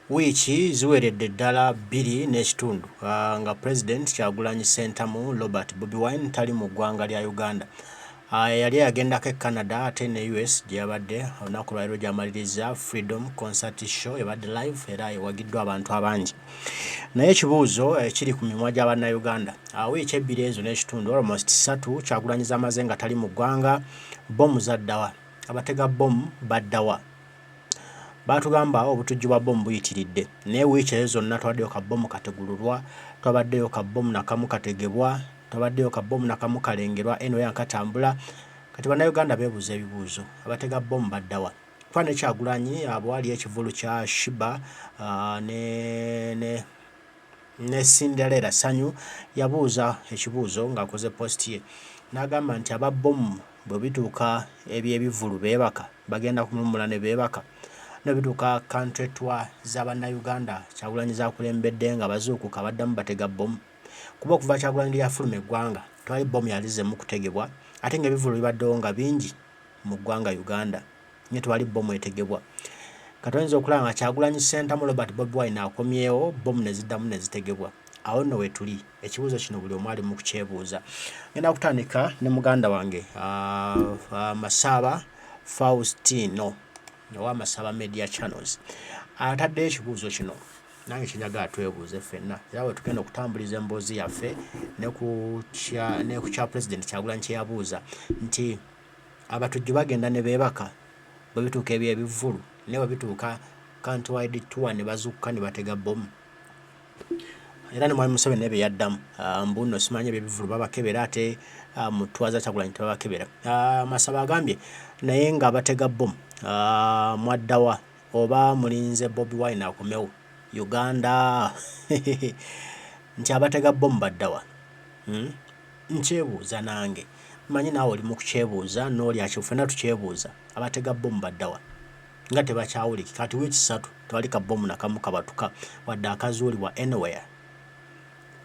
Wiiki ziweredde ddala bbiri n'ekitundu nga Pulezidenti Kyagulanyi Ssentamu Robert Bobi Wine tali mu ggwanga lya Uganda. Yali yagendako e Canada ate ne US gye yabadde olunaku lwaleero gy'amalirizza Freedom Concert Show ebadde live era ewagiddwa abantu abangi. Naye ekibuuzo ekiri ku mimwa gya Bannayuganda, wiiki ebbiri ezo n'ekitundu almost ssatu Kyagulanyi z'amaze nga tali mu ggwanga, bbomu zadda wa? Abatega bbomu badda wa? Baatugamba obutujju bwa bbomu buyitiridde naye wiiki ezo zonna twabaddeyo ka bbomu kategululwa, twabaddeyo ka bbomu nakamu kategebwa, twabaddeyo ka bbomu nakamu kalengerwa anyway nga katambula. Kati Bannayuganda beebuuza ebibuuzo, abatega bbomu badda wa? Kuba ne Kyagulanyi bwe waaliyo ekivvulu kya Sheebah ne ne Cinderella Sanyu yabuuza ekibuuzo ng'akoze post ye n'agamba nti aba bbomu bwe bituuka eby'ebivvulu beebaka, bagenda kumulumula ne beebaka. Ne bituuka country tour za Bannayuganda Kyagulanyi z'akulembedde nga bazuukuka baddamu batega bbomu. Kuba okuva Kyagulanyi lwe yafuluma eggwanga tewali bbomu yali ezzeemu kutegebwa ate ng'ebivvulu bibaddewo nga bingi mu ggwanga Uganda naye tewali bbomu etegebwa. Kati oyinza okulaba nga Kyagulanyi Ssentamu Robert Bobi Wine akomyewo bbomu ne ziddamu ne zitegebwa. Awo nno we tuli ekibuuzo kino buli omu ali mu kukyebuuza. Ngenda kutandika ne muganda wange Masaaba Faustino owa Masaaba Media Channels ataddeyo ekibuuzo kino nange kye njagala twebuuze ffenna era bwe tugenda okutambuliza emboozi yaffe ne ku kya ne ku kya Pulezidenti Kyagulanyi kye yabuuza nti abatujju bagenda ne beebaka bwe bituuka eby'ebivvulu naye bwe bituuka countrywide tour ne bazuukuka ne batega bbomu. Era ne Mwami Museveni naye bye yaddamu mbu nno simanyi eby'ebivvulu babakebera ate mu tour za Kyagulanyi tebabakebera. Masaba agambye naye nga batega bbomu mwadda wa oba mulinze Bobi Wine akomewo Uganda nti abatega bbomu badda wa? Hmm? Nkyebuuza nange mmanyi naawe oli mu kukyebuuza n'oli akye ffenna tukyebuuza abatega bbomu badda wa? Nga tebakyawulikika kati wiiki ssatu tewali kabbomu nakamu kabatuka wadde akazuulibwa anywhere.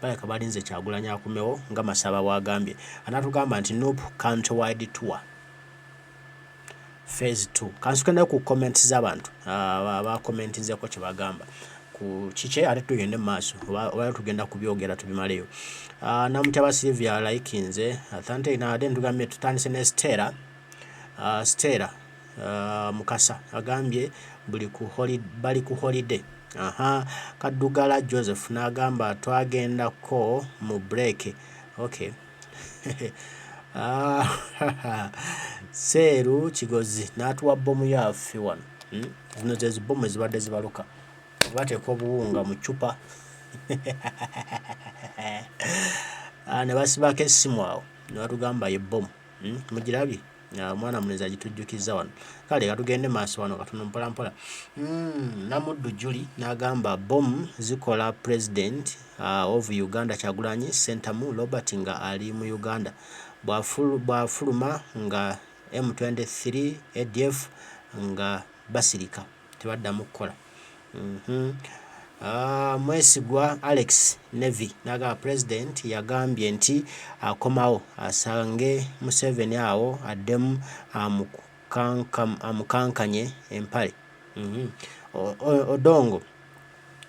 Balabika balinze Kyagulanyi akomewo nga Masaba bw'agambye anaatugamba nti NUP countrywide tour phase 2. Kansooke nayo ku comments z'abantu abakomentinzeeko kye bagamba ku kiki ate tugende mu maaso oba tugenda kubyogera tubimaleyo. Namutaba Sylvia likinze Thante ate ntugambye tutandise ne Stella Stella Mukasa agambye buli ku bali ku holiday. Aha, Kaddugala Joseph n'agamba twagendako mu break. Okay. Seeru Kigozi n'atuwa bbomu yaffe wano. Zino ze zibbomu ezibadde zibaluka. Bateeka obuwunga mu ccupa ne basibako essimu awo ne batugamba ye bbomu. Mugirabye? Omwana mulenzi agitujjukizza wano. Kale katugende maaso wano katono mpola mpola. Namuddu Julie n'agamba bbomu zikola President of Uganda Kyagulanyi Ssentamu Robert nga ali mu Uganda. Bw'afuluma nga M23 ADF nga basirika tebaddamu kukola. Mwesigwa Alex Navy n'agamba Pulezidenti yagambye nti akomawo asange Museveni awo addemu amukankanye empale. Odongo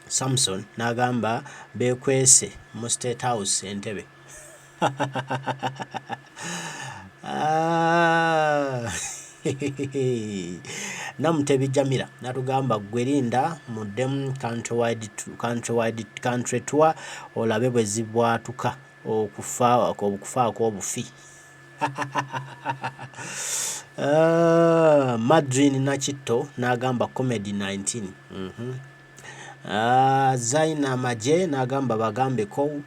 Samson n'agamba beekwese mu State House Entebbe. Ah, Namutebi Jamila n'atugamba ggwe linda muddemu countrywide country tour olabe bwe zibwatuka okufa okufaako obufi. Ah, Madrine Nakitto n'agamba comedy 19. Zaina Maje n'agamba bagambeko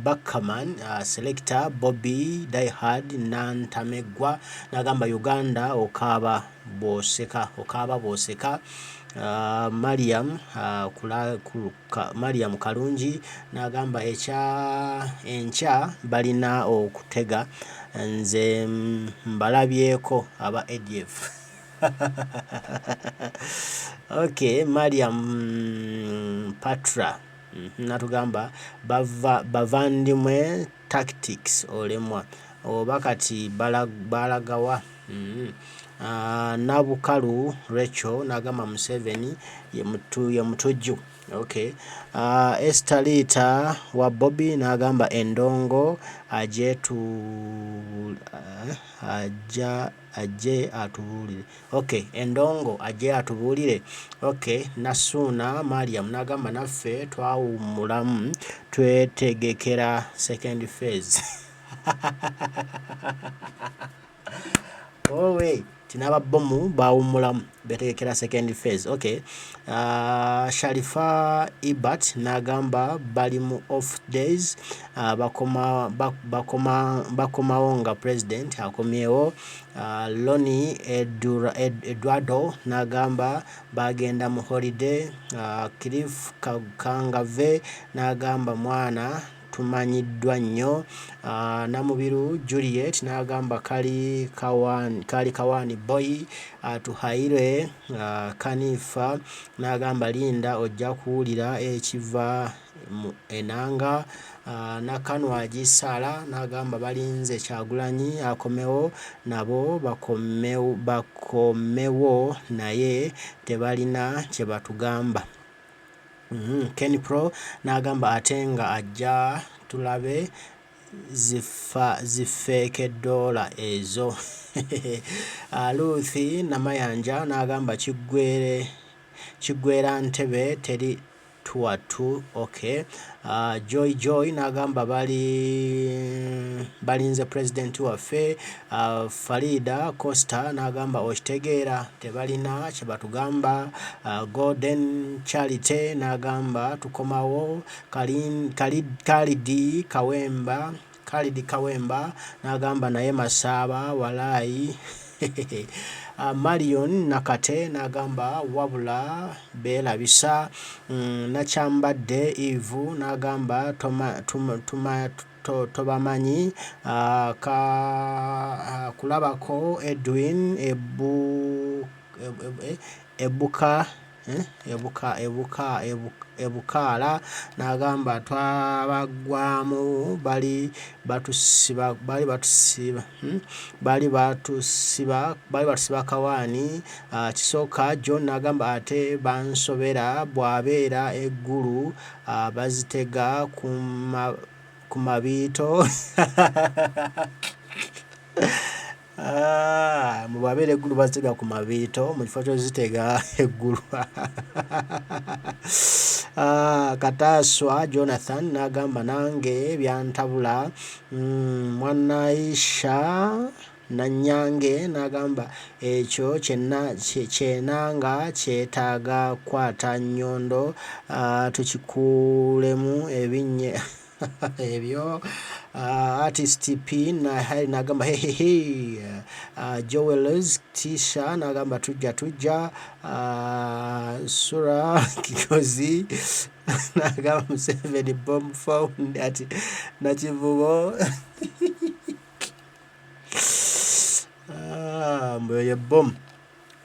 Bakaman selector Bobby Diehard Nantameggwa n'agamba Uganda okaaba bw'oseka okaaba bw'oseka. Mariam Mariam Kalungi n'agamba ekya enkya balina okutega nze mbalabyeko aba ADF. Okay, Mariam Patra n'atugamba bavandimwe tactics olemwa oba kati balagawa. Nabukalu Rachel n'agamba Museveni ye mutujju. Okay. Esther Liita wa Bobi n'agamba endongo ajje atubuulire. Okay, endongo ajje atubuulire. Okay, Nassuuna Mariam n'agamba naffe twawummulamu twetegekera second phase. Owe tinaba bomu bawummulamu betegekera second phase. Okay. Sharifa Ibat n'agamba bali mu off days, bakomawo nga president akomyewo. Loni Eduardo n'agamba bagenda mu holiday. Cliff Kangave n'agamba mwana tumanyiddwa nnyo. Namubiru Juliet n'agamba kali kawaani boy. Tuhaire Kanifa n'agamba linda ojja kuwulira ekiva mu Enanga. Nakanwagi Sarah n'agamba balinze Kyagulanyi akomewo nabo bakomewo naye tebalina kye batugamba. Ken Pro n'agamba ate nga ajja tulabe zifeeke ddoola ezo. Ruth Namayanja n'agamba kiggwera ntebe teri tuwatu. Okay. Joy Joy n'agamba balinze pulezidenti waffe. Farida Costa n'agamba okitegeera tebalina kye batugamba. Golden Charity n'agamba tukomawo. Khalid Kawemba n'agamba naye Masaaba walaayi. Marion Nakate n'agamba wabula beerabisa. Nakyambadde Eve n'agamba tobamanyi. Kulabako Edwin Ebukaala n'agamba twabagwamu bali batusiba kawaani. Kisooka John n'agamba ate bansobera bw'abeera eggulu bazitega ku mabiito. Mu bw'abeera eggulu bazitega ku mabiito mu kifo ky'ozitega eggulu. Kataaswa Jonathan n'agamba nange byantabula. Mwanaisha Nannyange n'agamba ekyo kyenanga kyetaaga kukwata nnyondo tukikulemu ebinnye ebyo. Artist P n'agamba hehehe. Joels Tisha n'agamba tujja tujja. Sura Kigozi n'agamba Museveni bomb found at Nakivubo. Mbu eyo bbomu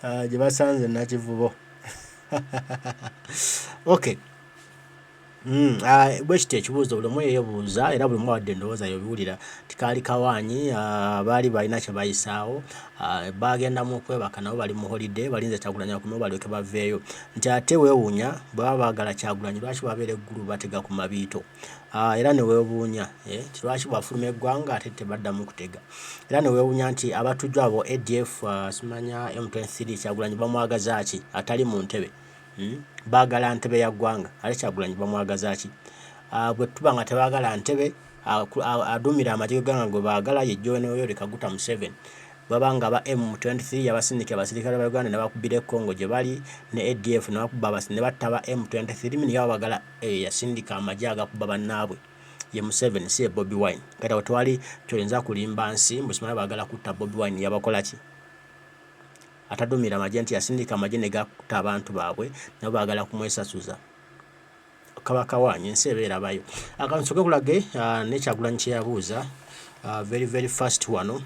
gye basanze Nakivubo. Okay. Bwe kityo ekibuuzo buli omu yeebuuza era buli omu awadde endowooza ye obiwulira nti kaali kawaanyi, baali balina kye bayisaawo, baagenda mu kwebaka nabo bali mu holiday balinze Kyagulanyi akomewo balyoke baveeyo. Nti ate weewuunya bwe baba baagala Kyagulanyi lwaki bw'abeera eggulu batega ku mabiito? Era ne weewuunya nti lwaki bw'afuluma eggwanga ate tebaddamu kutega? Era ne weewuunya nti abatujju abo ADF simanya M23 Kyagulanyi bamwagaza ki atali mu ntebe? Baagala ntebe ya ggwanga ate Kyagulanyi bamwagaza ki? Bwe tuba nga tebaagala ntebe, aduumira amagye g'eggwanga gwe baagala ye Gen. Yoweri Kaguta Museveni. Bw'aba nga aba M23 yabasindikira abasirikale ba Uganda ne bakubira e Congo gye bali ne ADF ne bakuba ne batta aba M23 meaning baba baagala eyasindika amagye agakuba bannaabwe ye Museveni si ye Bobi Wine. Kati awo tewali kyoyinza kulimba nsi mbu simanyi baagala kutta Bobi Wine yabakola ki? Ataduumira magye nti yasindika amagye ne gatta abantu baabwe nabo baagala kumwesasuza. Kaba kawaanyi ensi eba erabayo. Kansooke nkulage ne Kyagulanyi kye yabuuza very very fast wano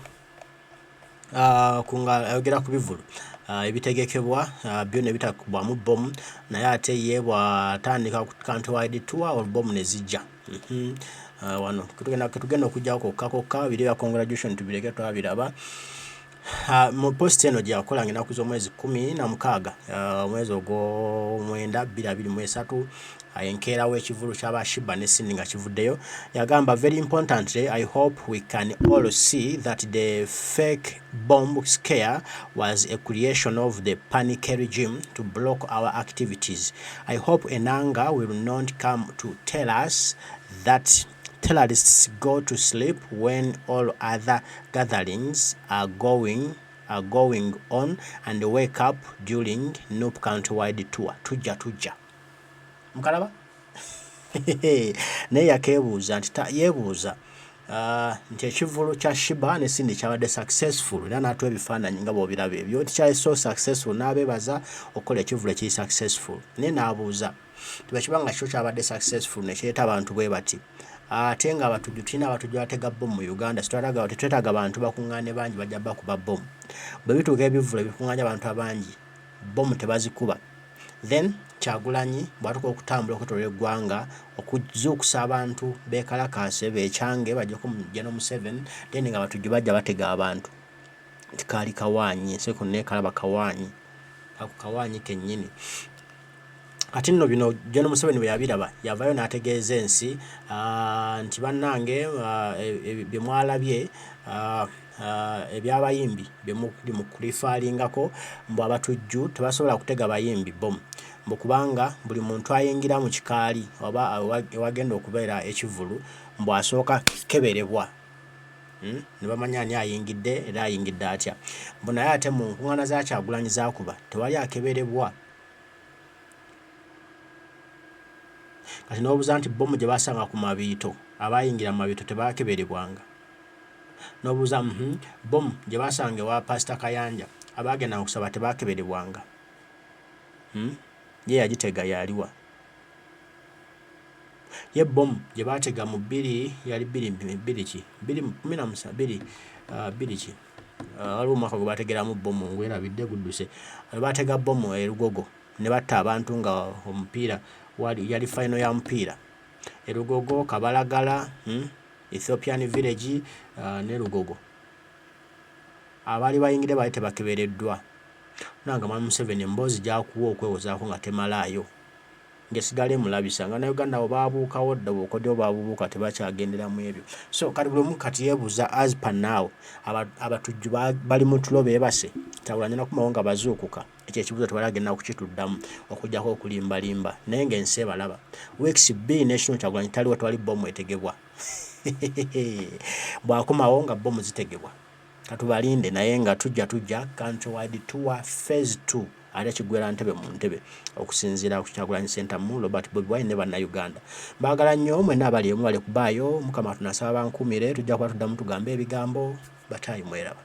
nga ayogera ku bivvulu ebitegekebwa byo ne bitakubwamu bbomu naye ate ye bw'atandika countrywide tour olwo bbomu ne zijja. Wano ketugenda okuggyako kokka kokka biri ebya congratulation tubireke twabiraba. Mu post eno gye yakola ng'ennaku z'omwezi 16, omwezi ogw'omwenda 2023, enkeera w'ekivvulu ky'aba Sheebah ne Cindy nga kivuddeyo, yagamba, "Very importantly, I hope we can all see that the fake bomb scare was a creation of the panic regime to block our activities. I hope Enanga will not come to tell us that terrorists go to sleep when all other gatherings are going on and wake up during NUP countrywide tour." Tujja tujja mukalaba naye yakeebuuza nti yeebuuza nti ekivvulu kya Sheebah ne Cindy kyabadde successful, era n'atuwa ebifaananyi nga bw'obiraba ebyo nti kyali so successful, n'abeebaza okukola ekivvulu ekiri successful. Naye n'abuuza nti bwe kiba nga kyo kyabadde successful ne kireeta abantu bwe bati, ate nga abatujju, tulina abatujju abatega bbomu mu Uganda, tetwetaaga bantu bakuŋŋaane bangi, bajja bakuba bbomu. Bwe bituuka ebivvulu ebikuŋŋaanya abantu abangi, bbomu tebazikuba. Then Kyagulanyi bw'atuuka okutambula okwetooloola eggwanga okuzuukusa abantu beekalakaase, beekyange bajjeko General Museveni, then nga abatujju bajja batega abantu nti kaali kawaanyi, ensi yonna ekalaba kawaanyi, ako kawaanyi kennyini. Kati nno bino General Museveni bwe yabiraba, yavaayo n'ategeeza ensi nti bannange, bye mwalabye eby'abayimbi bye muli mu kurifaalingako, mbu abatujju tebasobola kutega bayimbi bbomu, mbu kubanga buli muntu ayingira mu kikaali oba ewagenda okubeera ekivvulu mbu asooka kukeberebwa, Ne bamanya ani ayingidde era ayingidde atya, mbu naye ate mu nkuŋŋaana za Kyagulanyi z'akuba tewali akeberebwa. Kati n'obuuza nti bbomu gye baasanga ku Mabiito, abaayingira mu Mabiito tebaakeberebwanga? N'obuuza, bbomu gye baasanga ewa Paasita Kayanja, abaagendanga okusaba tebaakeberebwanga? Hmm? Ye yagitega yaliwa? Ye bbomu gye baatega mu bbiri, yali bbiri bbiri ki, 2017, bbiri bbiri ki, waliwo omwaka gwe baategeramu bbomu, ngwerabidde, gudduse. Baatega bbomu e Lugogo ne batta abantu nga omupiira wali, yali final ya mupiira e Lugogo, Kabalagala, Ethiopian Village ne Lugogo. Abaali bayingidde baali tebakebereddwa? Nanga Mwami Museveni emboozi gy'akuwa okwewozaako nga temalaayo, ng'esigala emulabisa nga Bannayuganda abo baabuukawo dda, obukodyo baabubuuka, tebakyagendera mu ebyo. So kati buli omu kati yeebuuza, as per now, abatujju bali mu tulo beebase, Kyagulanyi nakomawo nga bazuukuka? Ekyo ekibuuzo tewali agenda kukituddamu okuggyako okulimbalimba, naye ng'ensi ebalaba. Weeks 2 n'ekitundu Kyagulanyi taliwo, tewali bbomu etegebwa. Bw'akomawo nga bbomu zitegebwa. Katubalinde, naye nga tujja tujja countrywide tour phase 2, ate kiggwera ntebe mu ntebe okusinziira ku Kyagulanyi Ssentamu Robert Bobi Wine ne Bannayuganda. Mbaagala nnyo mwenna abali emu, bale kubaayo. Mukama tunasaba bankuumire, tujja kuba tuddamu tugambe ebigambo bataayi mweraba.